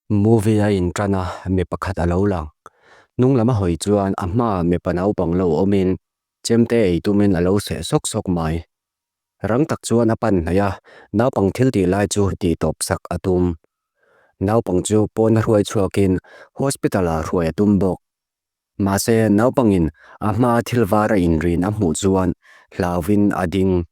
Movie a inṭan a, mi pakhat a lo lang. Hnung lam a hawi chuan a hmaah mipa naupang lo awmin chemte ei tumin a lo seh sawk sawk mai. Rang tak chuan a pan hnaih a, naupang thil tih lai chu tih tawp sak a tum. Naupang chu pawn a hruai chhuakin hospital ah hruai a tum bawk. Mahse naupangin a hmaa thil var a inrin a hmuh chuan hlauvin a ding.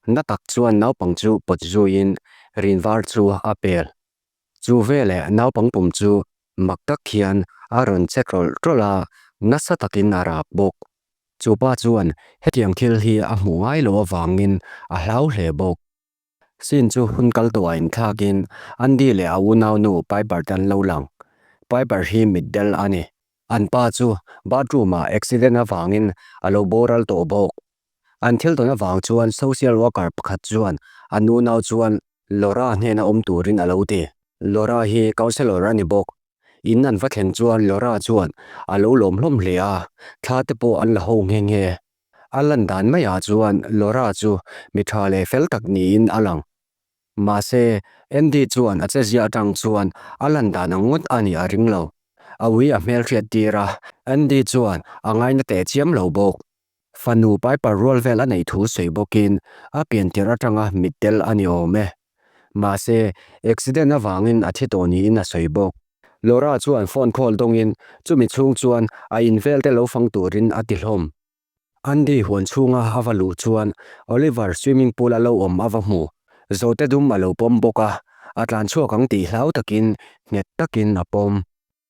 Na tak chuan naupang chu pawt zuiin rin var chu a pel. Chu veleh naupang pum chu mak tak hian a rawn che tawlh tawlh a, nasa takin a rap bawk. Chu pa chuan hetiang thil hi a hmuh ngai loh avangin a hlau hle bawk. Scene chu hun kal tawh a inthlakin Andy leh a unaunu Piper te an lo lang. Piper hi mitdel a ni. An pa chu bathroom ah accident avangin a lo boral tawh bawk. An thil tawn avang chuan social worker pakhat chuan an unau chuan Laura hnena awm turin a lo ti. Laura hi counsellor a ni bawk. In an va thleng chuan Laura chuan a lo lawm hlawm hle a, thla te pawh an la ho nghe nghe. A lan dan maiah chuan Laura chu mi tha leh fel tak niin a lang. Mahse, Andy chuan a chezia atang chuan a lan dan ang ngawt a nih a ring lo. A ui a hmelhriat tir a, Andy chuan a ngaina teh chiam lo bawk. Fanu Piper rual vel a neih thu sawi bawkin a piantir atanga mittel a ni awm e. Mahse, accident avangin a thi tawh niin a sawi bawk. Laura chuan phone call dawngin chumi chhung chuan a in vel te lo fang turin a ti hlawm. Andy huan chhunga a va luh chuan Oliver swimming pool a lo awm a va hmu. Zote dum a lo pawm bawk a, a tlan chhuak ang tih hlau takin nghet takin a pawm.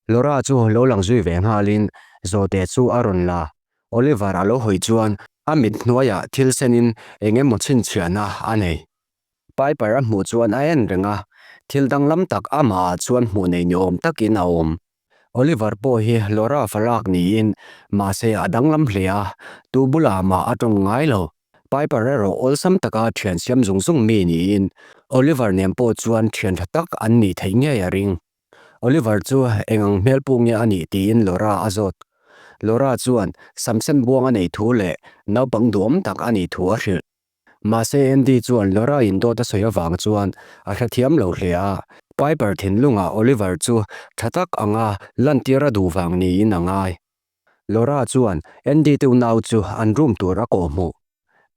Laura chu lo lang zui ve nghalin Zawhte chu a rawn la. Oliver a lo hawi chuan a mit hnuaiah thil senin eng emaw chhinchhiahna a nei. Piper a hmuh chuan a en reng a, thil danglam tak amahah chuan hmuh nei ni awm takin a awm. Oliver pawh hi Laura falak niin mahse a danglam hle a, tu bulah mah a tawng ngai lo. Piper erawh awlsam taka thian siam zung zung mi niin Oliver nen pawh chuan thian tha tak an nih theih ngei a ring. Oliver chu eng ang hmel puk nge a nih tiin Laura a zawt. Laura chuan sam sen buang a neih thu leh naupang duhawm tak a nih thu a hrilh. Mahse Andy chuan Laura in dawt a sawi avang chuan a hrethiam lo hle a, Piper thinlungah Oliver chu tha tak anga lantir a duh vang niin a ngai. Laura chuan Andy te unau chu an room tur a kawhhmuh.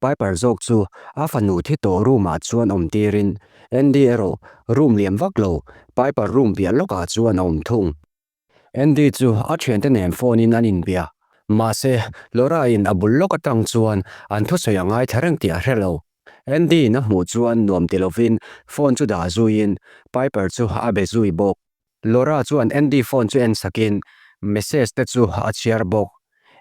Piper zawk chu a fanu thi tawh room ah chuan awm tirin Andy erawh room liam vak lo Piper room piah lawkah chuan a awm thung. Andy chu a thiante nen phone in an inbia. Mahse, Laura in a bul lawk atang chuan an thusawi a ngaithla reng tih a hre lo. Andy in a hmuh chuan nuam ti lovin phone chu dah zuiin Piper chu a be zui bawk. Laura chuan Andy phone chu en sakin message te chu a chhiar bawk.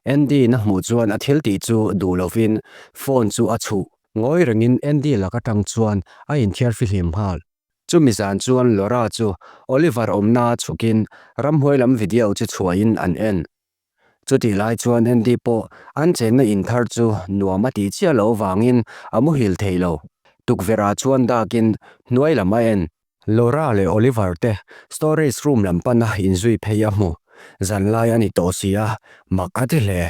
Andy in a hmuh chuan a thil tih chu duh lovin phone chu a chhuh. Ngawi rengin Andy lak atang chuan a inthiar fihlim nghal. Chumi zan chuan Laura chu Oliver awmna chhukin ramhuai lam video chu chhuahin an en. Chutih lai chuan Andy pawh an chenna in thar chu nuam a tih chiah loh avangin a muhil thei lo. Tukverh ah chuan dakin hnuai lam a en. Laura leh Oliver te storage room lam pana inzui phei a hmu. Zanlai a ni tawh si a, mak a ti hle.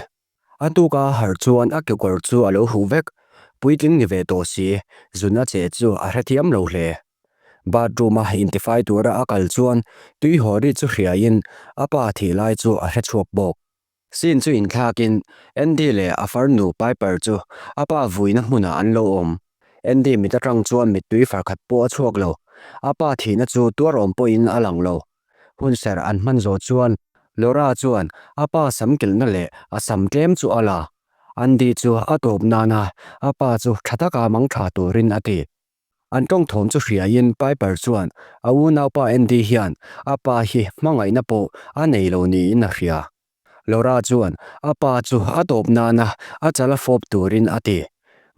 A tuka harh chuan a kekawr chu a lo huh vek. Puitling ni ve tawh si, zun a che chu a hrethiam lo hle. Bathroom a intifai tura a kal chuan tui haw ri chu hriain a pa thih lai chu a hrechhuak bawk. Scene chu inthlakin Andy leh a farnu Piper chu a pa vuina hmunah an lo awm. Andy mit atang chuan mittui farkhat pawh a chhuak lo. A pa thihna chu tuar awm pawhin a lang lo. Hunserh an hman zawh chuan Laura chuan a pa sam kilhna leh a sam tlem chu a la. Andy chu a tawp nana a pa chu tha taka mang tha turin a ti. An tawng thawm chu hriaiin Piper chuan a unaupa Andy hian a pa hi hmangaihna pawh a nei lo niin a hria. Laura chuan a pa chu a tawp nana a chala fawp turin a ti.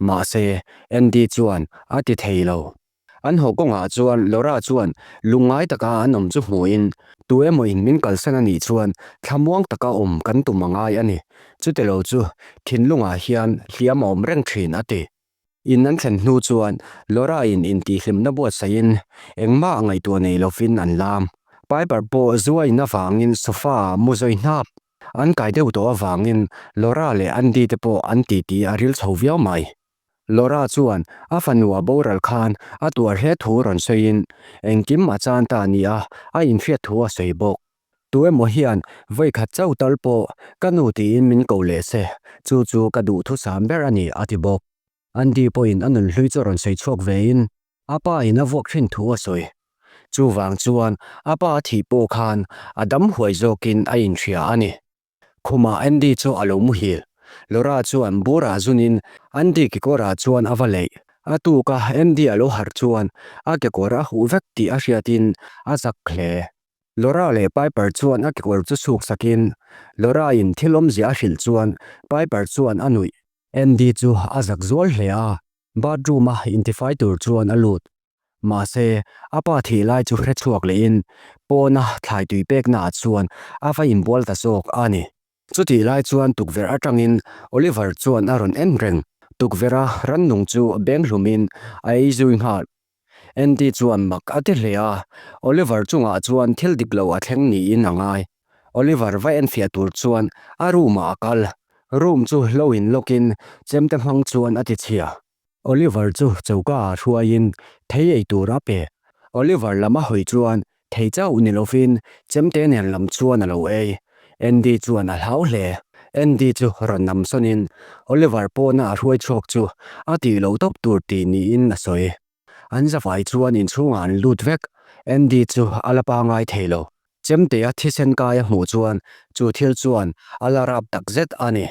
Mahse, Andy chuan a ti thei lo. An haw kawngah chuan Laura chuan lungngai taka an awm chu hmuhin, Tu emaw in min kalsan a nih chuan thlamuang taka awm kan tum a ngai a ni. Chutilo chu thinlungah hian hliam a awm reng thin a ti. In an thlen hnu chuan Laura in intihhlimna buatsaihin engmah ngaihtuah nei lovin an lam. Piper pawh zuain avangin sofa ah mu zawi hnap. An kai deuh tawh avangin Laura leh Andy te pawh an titi a ril chho viau mai. Laura chuan a fanu a boral khan a tuar hle thu rawn sawiin engkim a chan ta nia a inhriat thu a sawi bawk. Tu emaw hian vawikhat chauh tal pawh ka nu tiin min ko leh se, chu chu ka duhthusam ber a ni a ti bawk. Andy pawhin a nunhlui chu rawn sawi chhuak vein a pa in a vuak thin thu a sawi. Chuvang chuan a pa a thih pawh khan a dam huai zawkin a inhria a ni. Khumah Andy chu a lo muhil. Laura chuan burah zunin Andy kekawrah chuan a va leih. A tuka Andy a lo harh chuan a kekawr a huh vek tih a hriatin a zak hle. Laura leh Piper chuan a kekawr chu chhuk sakin Laura in thil awmzia a hrilh chuan Piper chuan a nuih. Andy chu a zak zual hle a, bathroom a intifai tur chuan a lut. Mahse, a pa thih lai chu hre chhuak lehin pawna thlai tui peknaah chuan a va inbual ta zawk a ni. Chutih lai chuan tukverh atangin Oliver chuan a rawn en reng. Tukverha rannung chu beng hlumin a ei zui nghal. Andy chuan mak a ti hle a, Oliver chungah chuan thil dik lo a thleng niin a ngai. Oliver va enfiah tur chuan a room ah a kal. Room chu hlo in lawkin chemte hmang chuan a ti chhia. Oliver chu choka ah hruaiin thei ei tur a pe. Oliver lam a hawi chuan thei chauh ni lovin chemte nen lam chuan a lo ei. Andy chuan a hlau hle. Andy chu rawn nam sawnin Oliver pawna a hruai chhuak chu a tih loh tawp tur tih niin a sawi. An zavai chuan inchhungah an lut vek. Andy chu a la pangai thei lo. Chemtea thisen kai a hmuh chuan chu thil chuan a la rap takzet a ni.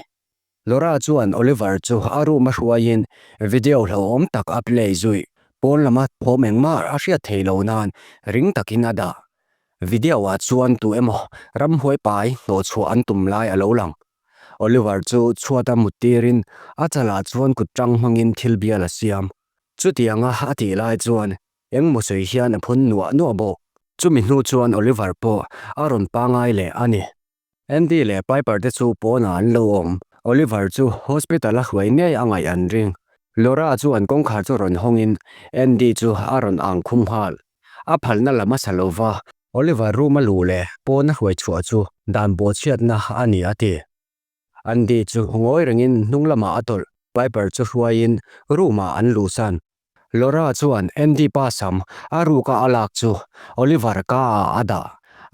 Laura chuan Oliver chu a room a hruaiin video hlauhawm tak a play zui. Pawn lama thawm engmah a hriat thei lo nan ring takin a dah. Video ah chuan tu emaw ramhuai pai hnawhchhuah an tum lai a lo lang. Oliver chu chhuata mut tirin a chalah chuan kut tang hmangin thil bial a siam. Chutianga a tih lai chuan engmaw sawi hian a phun nuah nuah bawk. Chumi hnu chuan Oliver pawh a rawn pangai leh a ni. Andy leh Piper te chu pawnah an lo awm. Oliver chu hospital a hruai ngei a ngaih an ring. Laura chuan kawngkhar chu rawn hawngin Andy chu a rawn ang khum nghal. A phalna lam a sa lo va. Oliver room a luh leh pawn a hruai chhuah chu dan bawhchhiatna a ni a ti. Andy chu ngawi rengin hnung lamah a tawlh. Piper chu hruaiin room ah an luhsan. Laura chuan Andy pa sam a ruka a lak chu Oliver ka ah a dah.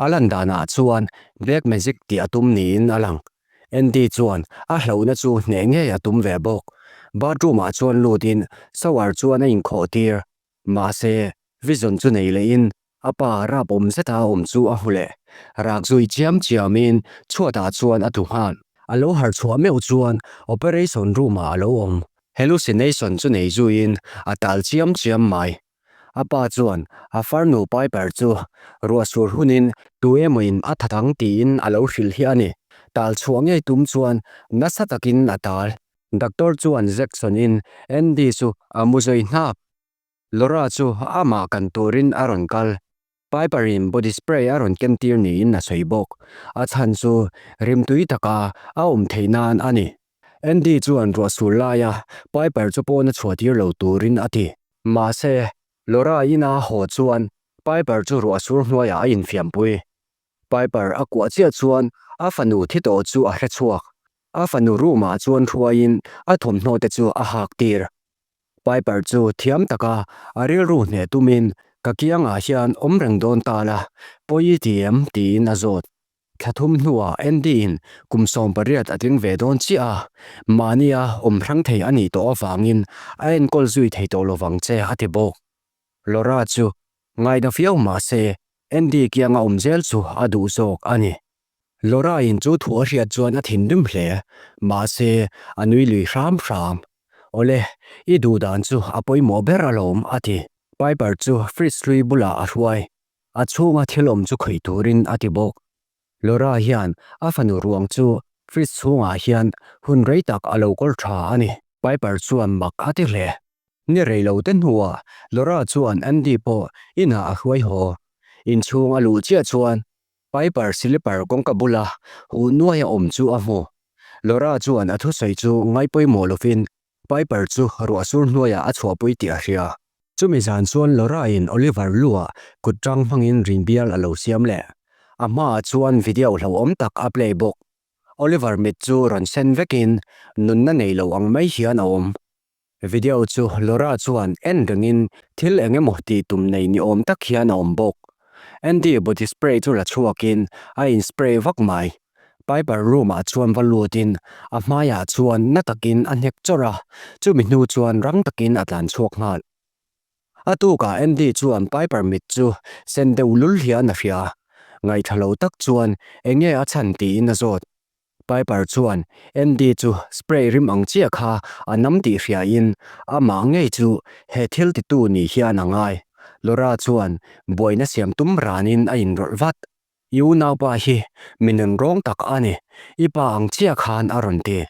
A lan danah chuan black magic tih a tum niin a lang. Andy chuan a hlauhna chu hneh ngei a tum ve bawk. Bathroom ah chuan lutin shower chuan a inkhawh tir. Mahse, vision chu nei lehin A pa rap awm zeta a awm chu a hmu leh. Rak zui chiam chiamin chhuatah chuan a tlu nghal. A lo harh chhuah meuh chuan operation room ah a lo awm. Hallucination chu nei zuiin a tal chiam chiam mai. A pa chuan a farnu Piper chu ruah sur hunin tu emawin a that ang tiin a lo hrilh hi a ni. Tal chhuah ngei tum chuan nasa takin a tal. Doctor chuan Jackson in Andy chu a mu zui hnap. Laura chu amah kan turin a rawn kal. Piper in body spray a rawn ken tir niin a sawi bawk. A chhan chu rimtui taka a awm theih nan a ni. Andy chuan ruah sur laia Piper chu pawn a chhuah tir lo turin a ti. Mahse, Laura ina haw chuan Piper chu ruah sur hnuaiah a infiampui. Piper a kuah chiah chuan a fanu thi tawh chu a hre chhuak. A fanu room ah chuan hruaiin a thawmhnaw te chu a hak tir. Piper chu thiam taka a rilru hneh tumin ka kiangah hian awm reng dawn ta la, pawi i ti em? tiin a zawt. Thla thum hnuah Andy in kum 18 a tling ve dawn chiah a, mahnia awm hrang thei a nih tawh avangin a enkawl zui thei tawh lovang che a ti bawk. Laura chu ngaina viau mah se Andy kianga awm zel chu a duh zawk a ni. Laura in chu thu a hriat chuan a thinrim hle, mahse a nui lui hram hram. Awle, i duh dan chu a pawimawh ber alawm, a ti. Piper chu fridge hlui bulah a hruai. A chhunga thil awm chu khawih turin a ti bawk. Laura hian a fanu ruang chu fridge chhungah hian hun rei tak a lo kawl tha a ni. Piper chuan mak a ti hle. Ni rei lo te hnuah Laura chuan Andy pawh inah a hruai haw. Inchhung a luh chiah chuan Piper slipper kawngka bula huh nuaia awm chu a hmu. Laura chuan a thusawi chu ngaipawimawh lovin Piper chu ruah sur hnuaiah a chhuahpui tih a hria. Chumi zan chuan Laura-in Oliver lu-ah kut tang hmangin rin bial a lo siam leh. A hmaah chuan video hlauhawm tak a play bawk. Oliver mit chu rawn sen vekin nunna nei lo ang mai hian a awm. Video chu Laura chuan en rengin thil eng emaw tih tum nei ni awm tak hian a awm bawk. Andy body spray chu la chhuakin a in spray vak mai. Piper room ah chuan va lutin a hmaiah chuan na takin a hnek chawrh a, chumi hnu chuan rang takin a tlan chhuak nghal. A tukah Andy chuan Piper mit chu sen deuh lul hian a hria. Ngaihthla lo tak chuan enge a chhan tiin a zawt. Piper chuan Andy chu spray rim ang chiah kha a nam tih hriain amah ngei chu he thil titu ni hian a ngai. Laura chuan buaina siam tum ranin a inrawlh vat. I unaupa hi mi nunrawng tak a ni, i pa ang chiah khan a rawn ti.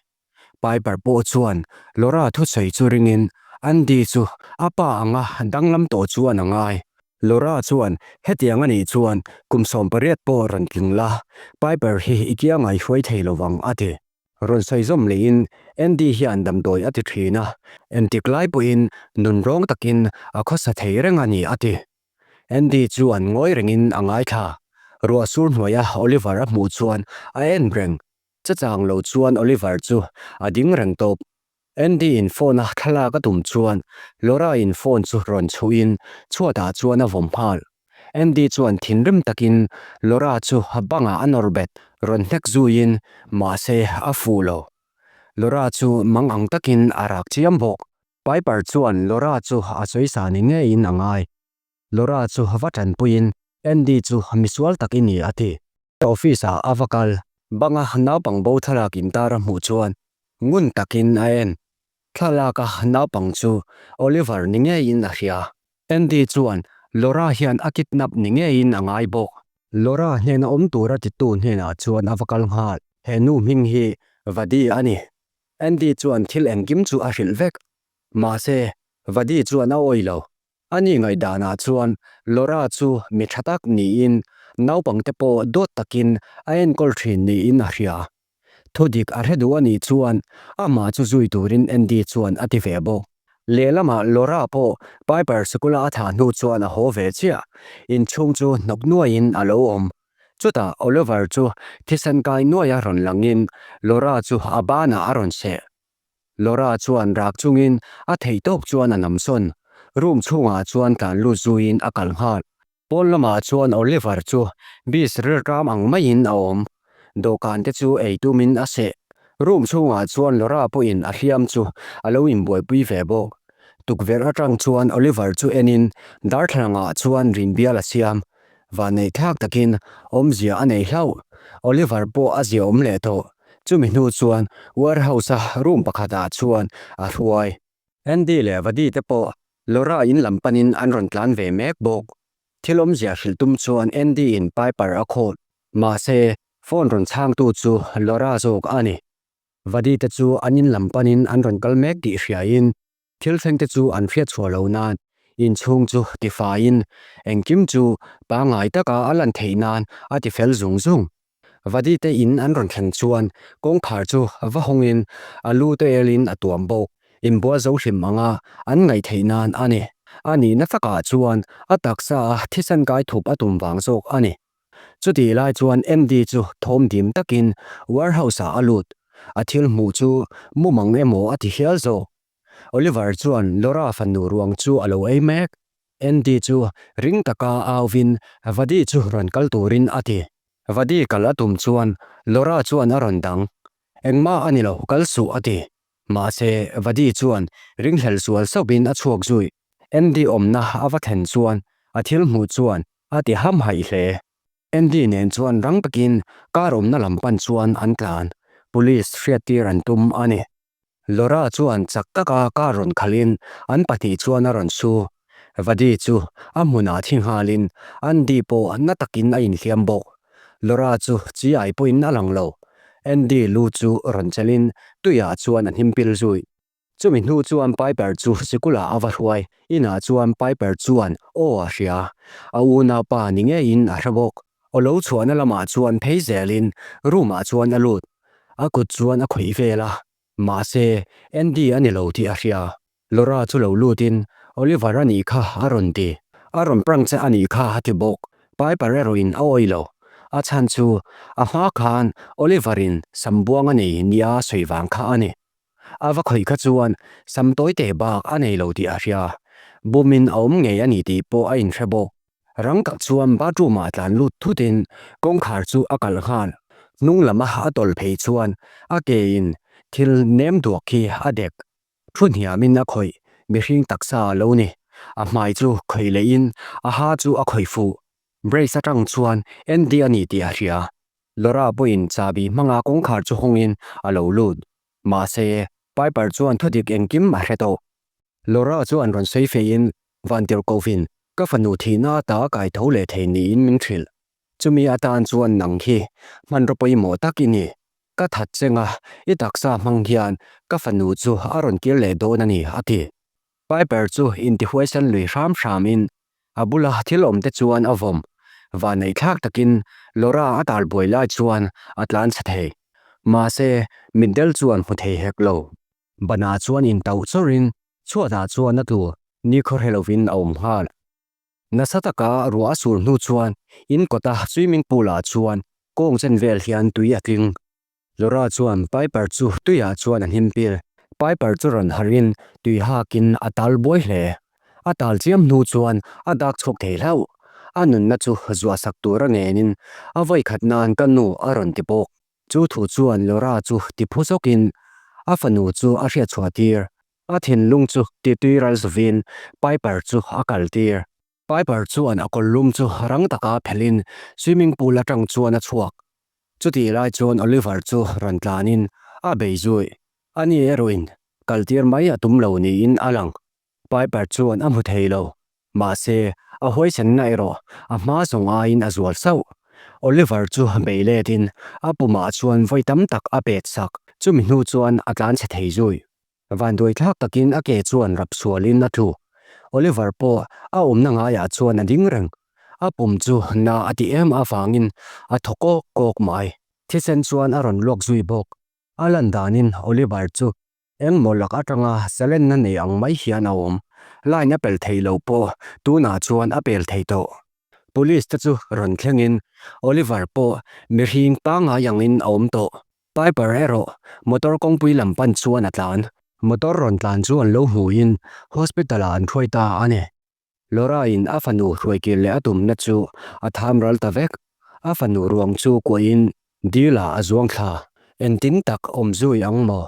Piper pawh chuan Laura thusawi chu ringin Andy chu a pa anga danglam tawh chuan a ngai. Laura chuan hetiang a nih chuan kum 18 pawh rawn tling la, Piper hi i kianga i hruai thei lovang a ti. Rawn sawi zawm leiin Andy hian damdawi a ti thin a, entik lai pawhin nunrawng takin a khawsa thei reng a ni a ti. Andy chuan ngawi rengin a ngaithla. Ruah sur hnuaia Oliver a hmuh chuan a en reng. Chachang lo chuan Oliver chu a ding reng tawp. Andy in phone a thlalak a tum chuan Laura in phone chu rawn chhuhin chhuatah chuan a vawm nghal. Andy chuan thinrim takin Laura chu bangah a nawr bet rawn hnek zuiin mahse a fuh lo. Laura chu mang ang takin a rak chiam bawk. Piper chuan Laura chu a sawi sa ni ngeiin a ngai. Laura chu va tanpuiin Andy chu misual tak i ni a ti. Office ah a va kal. Banga naupang bo thlalak intar a hmuh chuan ngun takin a en. Thlalak a naupang chu Oliver ni ngeiin a hria. Andy chuan Laura hian a kidnap ni ngeiin a ngai bawk. Laura hnena awm tura titu hnenah chuan a va kal nghal. He nu hming hi Vadi a ni. Andy chuan thil engkim chu a hrilh vek. Mahse, Vadi chuan a awih lo. A ni ngaihdanah chuan Laura chu mi tha tak niin naupangte pawh dawt takin a enkawl thin niin a hria. Thudik a hre duh a nih chuan amah chu zui turin Andy chuan a ti ve bawk. Lehlamah Laura pawh Piper sikula a thah hnu chuan a haw ve chiah. Inchhung chu hnawk nuaiin a lo awm. Chutah Oliver chu thisen kai nuaia rawn langin Laura chu a banah a rawn seh. Laura chuan rak chungin a theih tawk chuan a nam sawn. Room chhungah chuan tlan lut zuiin a kal nghal. Pawn lamah chuan Oliver chu bis rilram ang maiin a awm. Dawhkan te chu ei tumin a seh. Room chhungah chuan Laura pawhin a hliam chu a lo inbuaipui ve bawk. Tukverh atang chuan Oliver chu enin darthlalangah chuan rinbial a siam. Vanneih thlak takin awmzia a nei hlauh. Oliver pawh a ziaawm leh tawh. Chumi hnu chuan warehouse-a room pakhatah chuan a hruai. Andy leh Vadi te pawh Laura in lam panin an rawn tlan ve mek bawk. Thil awmzia hrilh tum chuan Andy in Piper a call. Mahse, phone rawn chhangtu chu Laura zawk a ni. Vadi te chu an in lam panin an rawn kal mek tih hriain Thil thleng te chu an hriat chhuah lo nan inchhung chu tifaiin engkim chu pangngai taka a lan theih nan a ti fel zung zung. Vadi te in an rawn thleng chuan kawngkhar chu va hawngin a lu te elin a tuam bawk. Inbual zo hlim anga an ngaih theih nan a ni. A nihna takah chuan a taksa a thisen kai thup a tum vang zawk a ni. Chutih lai chuan MD chu thawm dim takin warehouse ah a lut. A thil hmuh chu mumang emaw a ti hial zawk. Oliver chuan Laura fanu ruang chu a lo ei mek. Andy chu ring taka auvin Vadi chu rawn kal turin a ti. Vadi kal a tum chuan Laura chuan a rawn dang. Engmah a ni lo, kal suh a ti. Mahse, Vadi chuan ringhlel sual sauhin a chhuak zui. Andy awmna a va thlen chuan a thil hmuh chuan a ti hamhaih hle. Andy nen chuan rang takin car awmna lam pan chuan an tlan. Police hriattir an tum a ni. Laura chuan chak taka car rawn khalhin an pahnih chuan a rawn su. Vadi chu a hmunah thi nghalin Andy pawh na takin a inhliam bawk. Laura chu chi ai pawhin a lang lo. Andy lu chu rawn chelhin tuiah chuan a hnim pil zui. Chumi hnu chuan Piper chu sikulah a va hruai. Inah chuan Piper chuan aw a hria. A unaupa ni ngeiin a hre bawk. Aw lo chhuahna lamah chuan phei zelin room ah chuan a lut. A kut chuan a khawih vel a, mahse Andy a ni lo tih a hria. Laura chu lo lutin Oliver a nih kha a rawn ti. A rawn prank che a nih kha a ti bawk. Piper erawhin a awih lo. A chhan chu a hma khan Oliver in sambuang a nei nia sawi vang kha a ni. A va khawih kha chuan sam tawi teh bak a nei lo tih a hria. Bumin a awm ngei a ni tih pawh a inhre bawk. Rang tak chuan bathroom ah tlan lut thutin kawngkhar chu a kalh nghal. Hnung lama a tawlh phei chuan a ke in thil nem duak khi a dek. Thu hniamin a khawih mihring taksa a lo ni. A hmai chu khawih lehin a ha chu a khawih fuh. Brace atang chuan Andy a ni tih a hria. Laura pawhin chahbi hmanga kawngkhar chu hawngin a lo lut. Mahse, Piper chuan thudik engkim a hre tawh. Laura chuan rawn sawi feiin Vantirhkohvin ka fanu thihna ata kai tho leh thei niin min hrilh. Chumi atan chuan nang hi hmanraw pawimawh tak i ni. Ka that cheng a, i taksa hmang hian ka fanu chu a rawn kir leh dawn a ni, a ti. Piper chu intihuaisan lui hram hramin a bula thil awmte chuan a vawm. Vanneihthlak takin Laura a talbuai lai chuan a tlan chhe thei. Mahse, mitdel chuan hmu thei hek lo. Banah chuan intauh chawrhin chhuatah chuan a tlu nikhaw hre lovin a awm nghal. Nasa taka ruah a sur hnu chuan in kawta swimming pool ah chuan kawng chen vel hian tui a tling. Laura chuan Piper chu tuiah chuan a hnim pil. Piper chu rawn harhin tui hakin a tal buai hle. A tal chiam hnu chuan a dak chhuak thei hlauh. A nunna chu zuah sak tur a ngenin a vawikhat nan ka nu a rawn ti bawk. Chu thu chuan Laura chu ti phu zawkin a fanu chu a hriat chhuah tir. A thinlung chu ti tui ral zuvin Piper chu a kal tir. Piper chuan a kawllum chu rang taka phelhin swimming pool atang chuan a chhuak. Chutih lai chuan Oliver chu rawn tlanin a bei zui. Ani erawhin kal tir mai a tum lo niin a lang. Piper chuan a hmu thei lo. Mahse, a huaisenna erawh a hma zawng aiin a zual sauh. Oliver chu bei letin a pumah chuan vawi tam tak a pet sak. Chumi hnu chuan a tlan chhe thei zui. Vanduai thlak takin a ke chuan rap sualin a tlu. Oliver pawh a awmna ngaiah chuan a ding reng. A pum chu na a ti em avangin a thaw kawk kawk mai. Thisen chuan a rawn luak zui bawk. A lan danin Oliver chu Engmaw lak atanga zalenna nei ang mai hian a awm. Line a pel thei lo pawh tunah chuan a pel thei tawh. Police te chu rawn thlengin Oliver pawh mihring pangngai angin a awm tawh. Piper erawh motor kawngpui lam pan chuan a tlan. Motor rawn tlan chu an lo hmuhin hospital ah an hruai ta a ni. Laura-in a fanu hruaikir leh a tumna chu a tham ral ta vek. A fanu ruang chu kuahin dil-ah a zuang thla. Engtin tak awm zui ang maw?